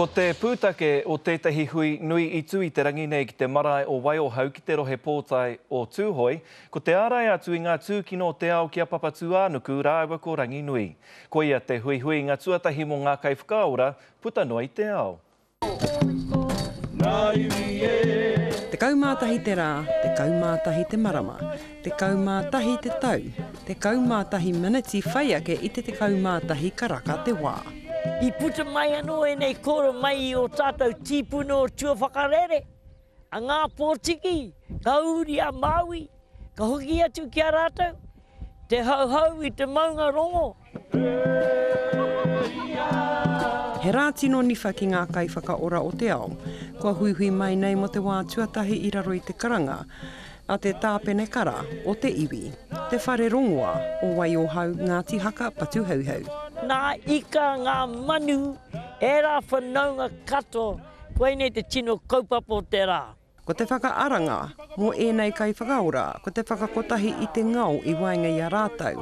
Ko te pūtake o tētahi hui nui i tū i te rangi nei ki te marae o Waiohau ki te rohe pōtae o Tūhoe, ko te ārai atu i ngā tūkino o te ao ki a Papatūānuku rāua ko Ranginui. Koia te huihuinga tuatahi mō ngā kaiwhakaora puta noa i te ao. 11 te rā, 11 te marama, 11 te tau, 11 meneti whai ake i te 11 karaka te wā. I puta mai anō ēnei kōrero mai i ō tātou tīpuna o tuawhakarere, a Ngā Pōtiki, ngā uri a Māui, ka hoki atu ki a rātou, te hauhau i te maunga rongo. He rā tino niwha ki ngā kaiwhakaora o te ao, kua huihui mai nei mō te wā tuatahi i raro i te karanga a te Tāpenekara o te iwi, te whare rongoa o Waiohau, Ngāti Haka, Patuhauhau. Ngā ika, ngā manu, ērā whanaunga katoa, koinei te tino kaupapa o te rā. Ko te whakaaranga mō ēnei kaiwhakaora ko te whakakotahi i te ngao i waenga i a rātou,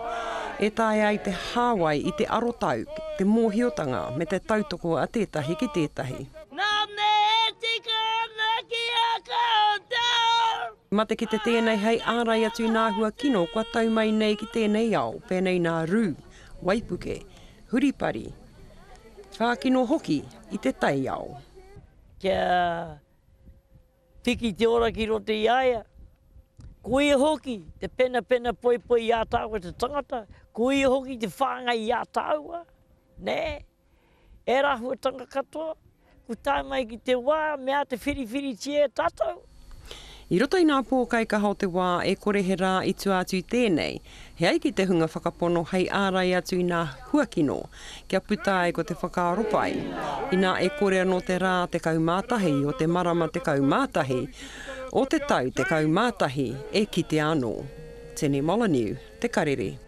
e taea ai te hāwai i te arotau, te mōhiotanga me te tautoko a tētahi ki tētahi. Nā me e tika ana ki a koutou. Mate ki te tēnei hei ārai atu i nā hua kino kua tau mai nei ki tēnei ao, pēnei nā rū, waipuke, huripari, whākino hoki i te taiao. Kia Piki te ora ki roto i a ia. Ko ia hoki te penapena poipoi i a tāua te tangata, ko ia hoki te whāngai i a tāua, nē? Ērā āhuatanga katoa, kua tae mai ki te wā me āta whiriwhiritia e tātou. I roto i nā pōkaikaha o te wā e kore he rā i tua atu i tēnei, he ai ki te hunga whakapono hei ārai atu i nā huakino, kia puta ai ko te whakaaro pai. Inā e kore anō te rā 11 o te marama 11, o te tau 11 e kitea anō. Tini Molyneux, Te Karere.